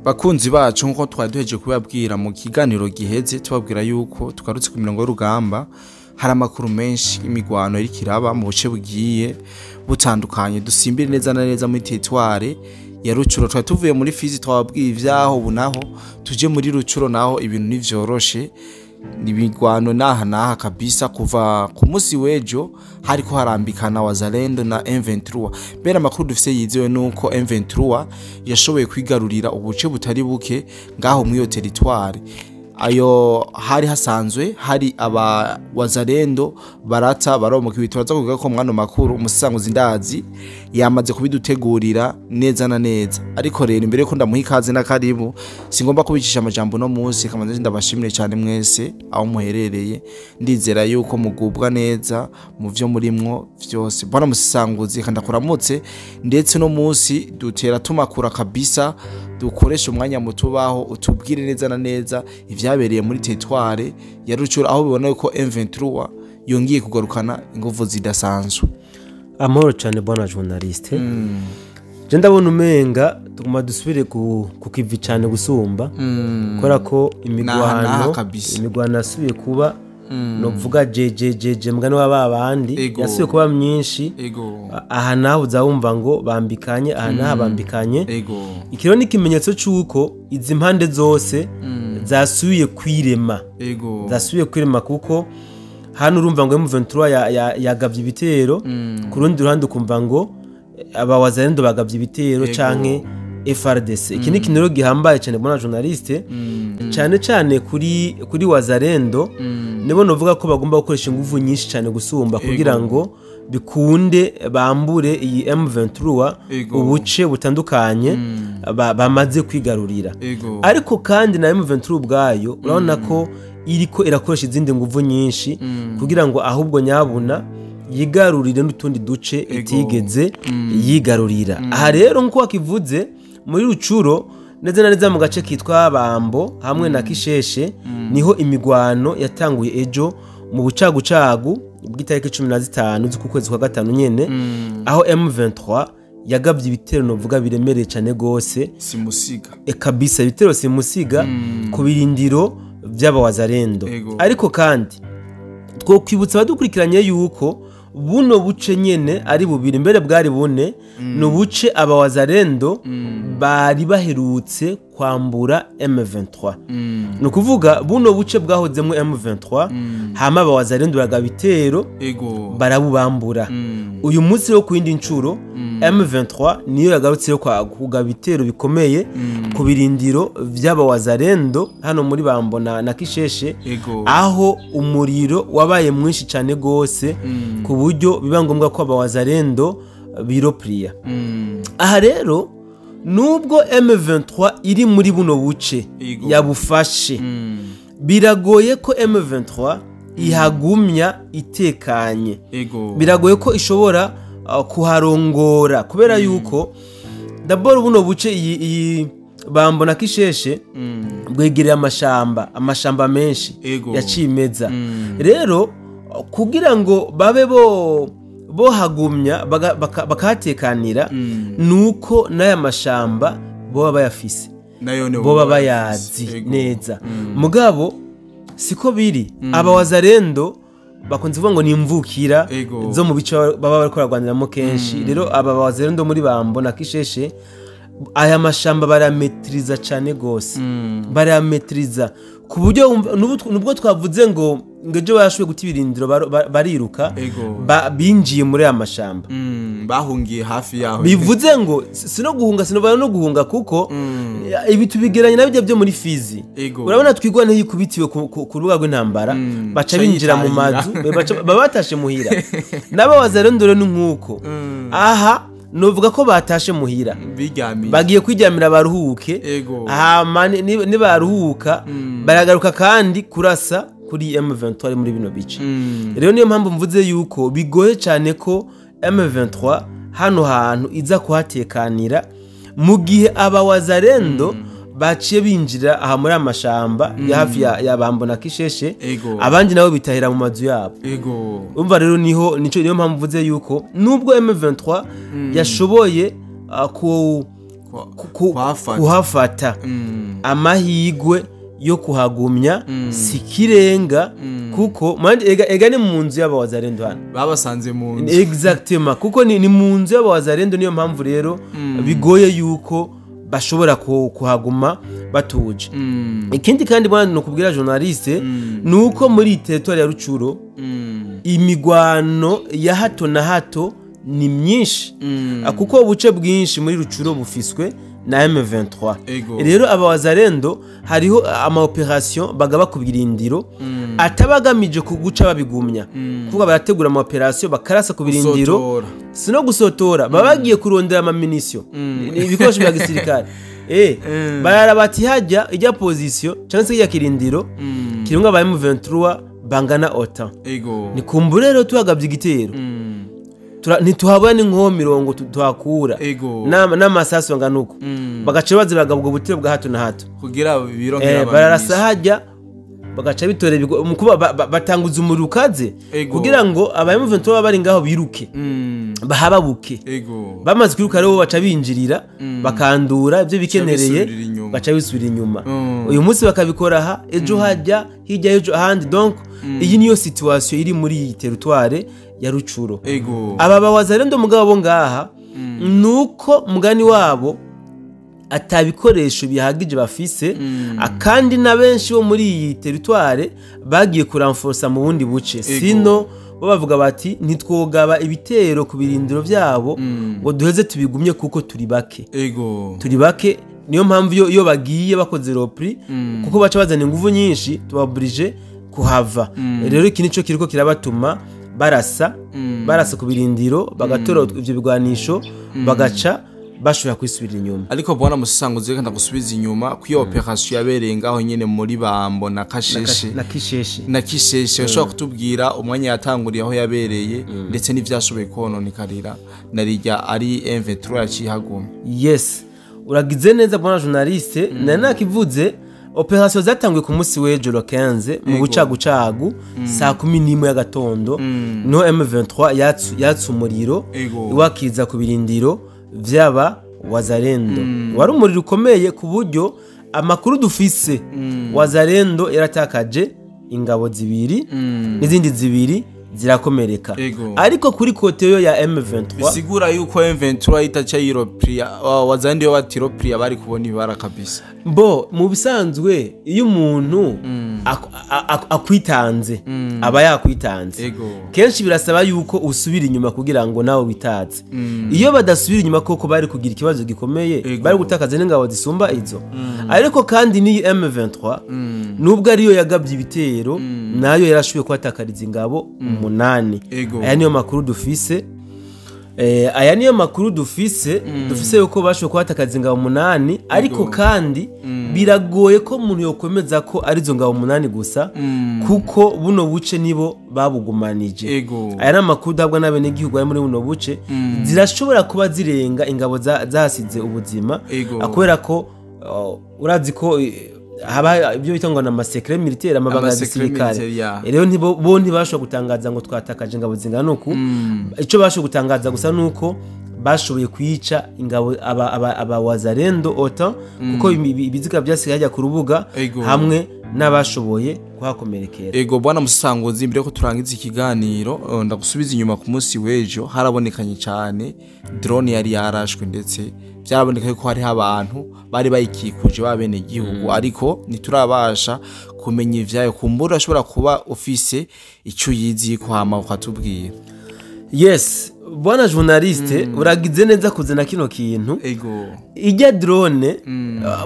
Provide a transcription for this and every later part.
Bakunzi bacu, nkuko twari duhejeje kubabwira mu kiganiro giheze, tubabwira yuko tugarutse ku mirongo y'urugamba, hari amakuru menshi y'imigwano iriko iraba mu buce bugiye butandukanye. Dusimbire neza na neza muri territoire ya Rucuro. Twari tuvuye muri Fizi, twababwiye ivyaho, ubu naho tuje muri Rucuro, naho ibintu ntivyoroshe, imigwano naha naha kabisa. Kuva ku munsi w'ejo hariko harambikana Wazalendo na M23. Mbere amakuru dufise yizewe nuko M23 yashoboye kwigarurira ubuce butari buke ngaho muri iyo territoire. Ayo hari hasanzwe hari aba Wazalendo barata baromoka ibituraza kuvuga ko mwano makuru umusanguzi ndazi yamaze kubidutegurira neza na neza. Ariko rero imbere ko ndamuha ikaze na karibu, singomba kubicisha amajambo no munsi, kamanze ndabashimire cyane mwese aho muherereye. Ndizera yuko mugubwa neza mu vyo murimwo vyose. Bwana musisanguzi, kandi ndakuramutse, ndetse no munsi dutera tumakura kabisa, dukoresha umwanya mutubaho utubwire neza na neza ivyabereye muri territoire ya Rucuru, aho bibona yuko M23 yongeye kugarukana inguvu zidasanzwe. Amahoro cyane, bwana journaliste. Je ndabona umenga tuguma dusubire ku kivi cyane gusumba, kubera ko Naha imigwano kabisa. imigwano yasubiye kuba, novuga jejejeje mugani wa babandi, yasubiye kuba myinshi. Aha naho uza wumva ngo bambikanye, aha naho bambikanye. Ikiro ni ikimenyetso c'uko izi mpande zose zasubiye kwirema, zasubiye kwirema, kuko hano urumva ngo M23 yagavye ibitero, ku rundi ruhande ukumva ngo aba Wazalendo bagavye ibitero canke FRDC. Iki ni ikintu rero gihambaye cyane, bwana journaliste, cyane cyane kuri Wazalendo. Nibo novuga ko bagomba gukoresha inguvu nyinshi cyane gusumba kugira ngo bikunde bambure iyi M23 ubuce butandukanye bamaze kwigarurira. Ariko kandi na M23 ubwayo urabona ko iriko irakoresha izindi nguvu nyinshi kugira ngo ahubwo nyabuna yigarurire n'utundi duce itigeze yigarurira. Aha rero, nk'uko wakivuze, muri Rucuro neza na neza mu gace kitwa Bambo hamwe na Kisheshe, niho imigwano yatanguye ejo mu bucagucagu bw'itariki 15 z'ukwezi kwa gatanu nyene, aho M23 yagabye ibitero novuga biremereye cyane gose. Simusiga. E kabisa, ibitero simusiga ku birindiro by'abawazarendo. Ariko kandi twokwibutsa abadukurikiranye yuko buno buce nyene ari bubiri, mbere bwari bune, ni ubuce abawazarendo bari baherutse kwambura M23. Ni ukuvuga buno buce bwahozemo M23, hama abawazarendo bagaba ibitero, barabubambura. Uyu munsi wo ku yindi ncuro M23 niyo yagarutse yo kugaba ibitero bikomeye ku birindiro vy'abawazarendo hano muri Bambo na Kisheshe, aho umuriro wabaye mwinshi cyane gose ku buryo biba ngombwa ko abawazarendo biropriya. Aha rero, nubwo M23 iri muri buno buce yabufashe, biragoye ko M23 ihagumya itekanye. Biragoye ko ishobora kuharongora, kubera yuko d'abord buno buce, iyi Bambo na Kisheshe, bwegereye amashamba menshi ya cimeza. Rero kugira ngo babe bo bohagumya bakahatekanira, nuko n'aya mashamba boba bayafise, nayo ne boba bayazi neza. Mugabo siko biri. Aba Wazarendo bakunze kuvuga ngo ni imvukira zo mu bice baba bariko baragwaniramo kenshi. Rero aba Wazarendo muri Bambo na Kisheshe aya mashamba barametriza cane gose, barametriza ku buryo nubwo twavuze ngo ejo bashoboye guta ibirindiro bariruka, binjiye muri aya mashamba. Bahungiye hafi yaho. Bivuze ngo si no guhunga, sinobana no guhunga, kuko ibi tubigeranya na bijya byo muri Fizi. Urabona twigwa yikubitiwe ku rubuga rw'intambara, baca Ca binjira mu yitahira. mazu, baba batashe muhira. N'abo Wazarendo ni nk'uko. Aha novuga ko batashe muhira, biryamiye, bagiye kwiryamira baruhuke. Hama nibaruhuka baragaruka kandi kurasa kuri M23 ari muri bino bice. Rero niyo mpamvu mvuze yuko bigoye cyane ko M23 hano hantu iza kuhatekanira mu gihe aba Wazarendo baciye binjira aha muri amashamba ya hafi ya Bambo na Kisheshe, abandi nabo bitahira mu mazu yabo. Umva rero, niho nico niyo mpamvu mvuze yuko nubwo M23 yashoboye ku Kuhafata amahigwe yo kuhagumya sikirenga, kuko ega ni mu nzu y'abawazarendo hano babasanze mu nzu. Exactement, kuko ni mu nzu y'abawazarendo, niyo mpamvu rero bigoye yuko bashobora kuhaguma batuje. Ikindi kandi bwana nokubwira journaliste, nuko muri territoire ya Rucuro imigwano ya hato na hato ni myinshi, kuko ubuce bwinshi muri Rucuro bufiswe na M23. Rero abawazarendo hariho ama operation bagaba ku birindiro atabagamije kuguca babigumya, kuko barategura ama operation bakarasa ku birindiro, sino gusotora, babagiye kurondera ama munition, ibikoresho bya gisirikare. Barabati hajya ijya position cyangwa se ijya kirindiro kirunga aba M23 bangana OTAN. Ni kumbure rero tuhagabye igitero, ntituhabona n'inko mirongo tuhakura n'amasasu angana uko, bagaca bazibagabwa ubutiro bwa hato na hato kugira birongera. Bararasa hajya bagaca bitore mukuba batanguza umuriro ukaze kugira ngo aba M23 bari ngaho biruke bahababuke. Bamaze kwiruka rero baca binjirira bakandura ibyo bikenereye, baca bisubira inyuma. Uyu munsi bakabikora aha, ejo hajya hirya ejo ahandi. Donc iyi niyo situation iri muri iyi territoire ya Rucuro. Aba bawazarendo mugabo bo ngaha nuko mugani wabo atabikoresho bihagije bafise, akandi na benshi bo muri iyi territoire bagiye kuranforsa mu bundi buce. Sino bo bavuga bati ntitwogaba ibitero ku birindiro byabo ngo duheze tubigumye kuko turi bake. Turi bake, niyo mpamvu iyo bagiye bakoze repli, kuko baca bazana ingufu nyinshi tubaburije kuhava. Rero iki nico kiriko kirabatuma barasa ku birindiro, bagatora ivyo bigwanisho, bagaca bashobora kwisubira inyuma. Ariko bwana musanguzi reka ndagusubiza inyuma ku iyo operation yabereye ngaho nyene muri Bambo na Kasheshe na Kisheshe, ushobora kutubwira umwanya yatanguriye aho yabereye ndetse n'ivyashoboye kononekarira narijya ari M23 yacihaguma? Yes, uragize neza bwana journaliste. Nari nakivuze operation zatanguye ku munsi w'ejo le 15 mu bucagucagu saa 11 y'agatondo, no M23 yatsu umuriro iwakiza ku birindiro vyaba wazarendo. Wari umuriro ukomeye ku buryo amakuru dufise wazarendo yaratakaje ingabo zibiri n'izindi zibiri zirakomereka. Ariko kuri kote yo ya M23 bisigura yuko M23 itaca yiropria, wazandi yo batiropria bari kubona ibara kabisa. Bo mu bisanzwe iyo umuntu akwitanze aba yakwitanze, kenshi birasaba yuko usubira inyuma kugira ngo nawe witaze. Iyo badasubira inyuma koko bari kugira ikibazo gikomeye, bari gutakaza n'ingabo zisumba izo. Ariko kandi ni M23 nubwo ariyo yagabye ibitero, nayo yarashoboye kwatakariza ingabo 8. Aya niyo makuru dufise. Aya niyo makuru dufise, dufise yuko bashoboye kwatakaza ingabo 8, ariko kandi biragoye ko umuntu yokwemeza ko ari zo ngabo 8 gusa, kuko buno buce nibo babugumanije. Aya namakuru dabwa n'abene gihugu ari muri buno buce, zirashobora kuba zirenga ingabo zahasize ubuzima, akubera ko urazi ko haba ibyo bita ngo na secret militaire, amabanga ya gisirikare. Rero bo ntibashobora gutangaza ngo twatakaje ingabo zingana uku. Ico bashobora gutangaza gusa nuko bashoboye kwica ingabo aba wazarendo OTAN, kuko ibiziga byasigaye hajya ku rubuga hamwe n'abashoboye kuhakomerekera. Ego bwana musanguzi, mbere ko turangiza ikiganiro ndagusubiza inyuma ku munsi w'ejo harabonekanye cyane drone yari yarashwe, ndetse byaraboneka ko hari abantu bari bayikikuje babene igihugu, ariko ntiturabasha kumenya ivyayo. Kumbura ashobora kuba office icyo yizi ko hama ukatubwira. Yes, bwana journaliste, uragize neza kuzana kino kintu. Ego. Ijya drone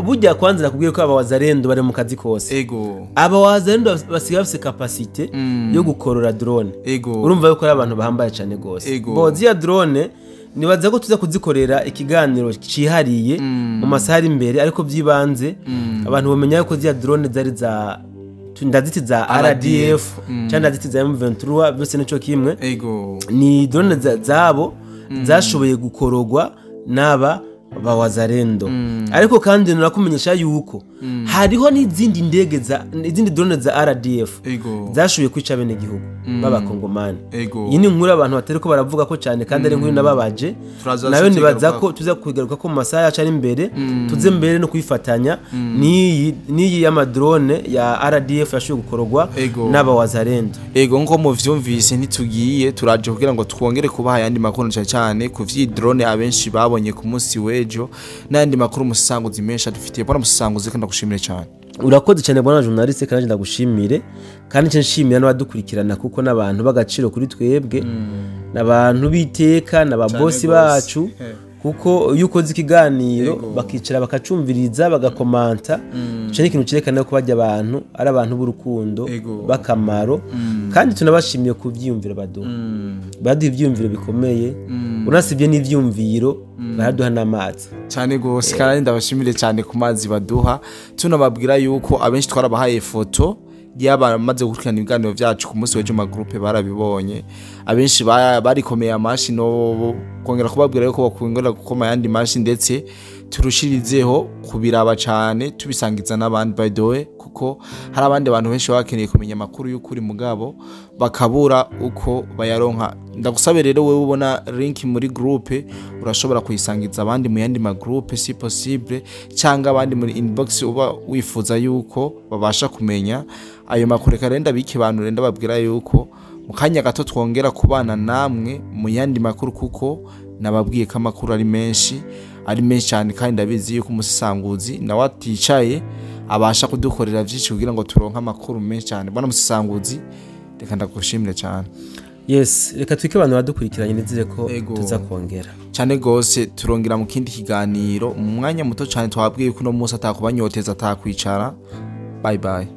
burya kwanza nakubwiye ko abawazarendo bari mu kazi kose. Ego. Abawazarendo basigaye bafise capacité yo gukorora drone. Ego. Urumva yuko ari abantu bahambaye cyane gose. Bo ziya drone nibaza ko tuza kuzikorera ikiganiro cihariye mu masaha ari imbere, ariko byibanze abantu bamenya yuko ziya drone zari za ndaziti za RDF cyangwa ndaziti za M23 byose nico kimwe. Ego. Ni drone zabo zashoboye gukorogwa n'aba Bawazarendo. Ariko kandi nurakumenyesha yuko hariho n'izindi ndege za izindi drone za RDF zashoboye kwica bene gihugu b'abakongomani. Iyi ni inkuru abantu batari ko baravuga ko cyane, kandi ari inkuru nababaje, nayo nibaza ko tuza kugaruka ko mu masaha yacu ari imbere, tuze mbere no kuyifatanya n'iyi y'amadrone ya RDF yashoboye gukorwa n'abawazarendo. Ego, nko muvyumvise ntitugiye, turaje kugira ngo twongere kubaha ayandi makuru cyane cyane ku vy'idrone abenshi babonye ku munsi w'ejo, n'ayandi makuru musanguzi menshi adufitiye. Bwana musanguzi, kandi ndagushimire cyane. Urakoze cyane bwana journaliste, kandi ndagushimire, kandi nce nshimira n'abadukurikirana, kuko n'abantu b'agaciro kuri twebwe, n'abantu biteka, n'ababosi bacu, kuko iyo ukoze ikiganiro bakicara bakacumviriza bagakomanta, ico ni ikintu cerekana ko bajya abantu ari abantu b'urukundo bakamaro, kandi tunabashimiye ku vyiyumviro baduha. Baduha ivyiyumviro bikomeye, unasibye n'ivyiyumviro baraduha n'amazi cyane gose, kandi ndabashimire cyane ku mazi baduha. Tunababwira yuko abenshi twarabahaye foto y'abamaze gukurikirana ibiganiro byacu ku munsi w'ejo, magroupe barabibonye, abenshi barikomeye amashi, no kongera kubabwira yuko bakongera gukoma ayandi mashi, ndetse turushirizeho kubiraba cyane tubisangiza n'abandi, by the way, kuko hari abandi bantu benshi baba bakeneye kumenya amakuru y'ukuri mugabo bakabura uko bayaronka. Ndagusabe rero wewe ubona link muri groupe, urashobora kuyisangiza abandi mu yandi ma groupe si possible, cyangwa abandi muri inbox uba wifuza yuko babasha kumenya ayo makuru. Reka renda bikibanure, ndababwira yuko mu kanya gato twongera kubana namwe mu yandi makuru, kuko nababwiye ko amakuru ari menshi, ari menshi cyane, kandi ndabizi yuko umusisanguzi nawe aticaye abasha kudukorera byinshi kugira ngo turonke amakuru menshi cyane. Bwana musisanguzi, reka ndagushimire cyane. Yes, reka twike abantu badukurikiranye, nizere ko tuza kongera cyane gose, turongera mu kindi kiganiro mu mwanya muto cyane. Twabwiye ko uno munsi atakubanyoteza atakwicara. Bye bye.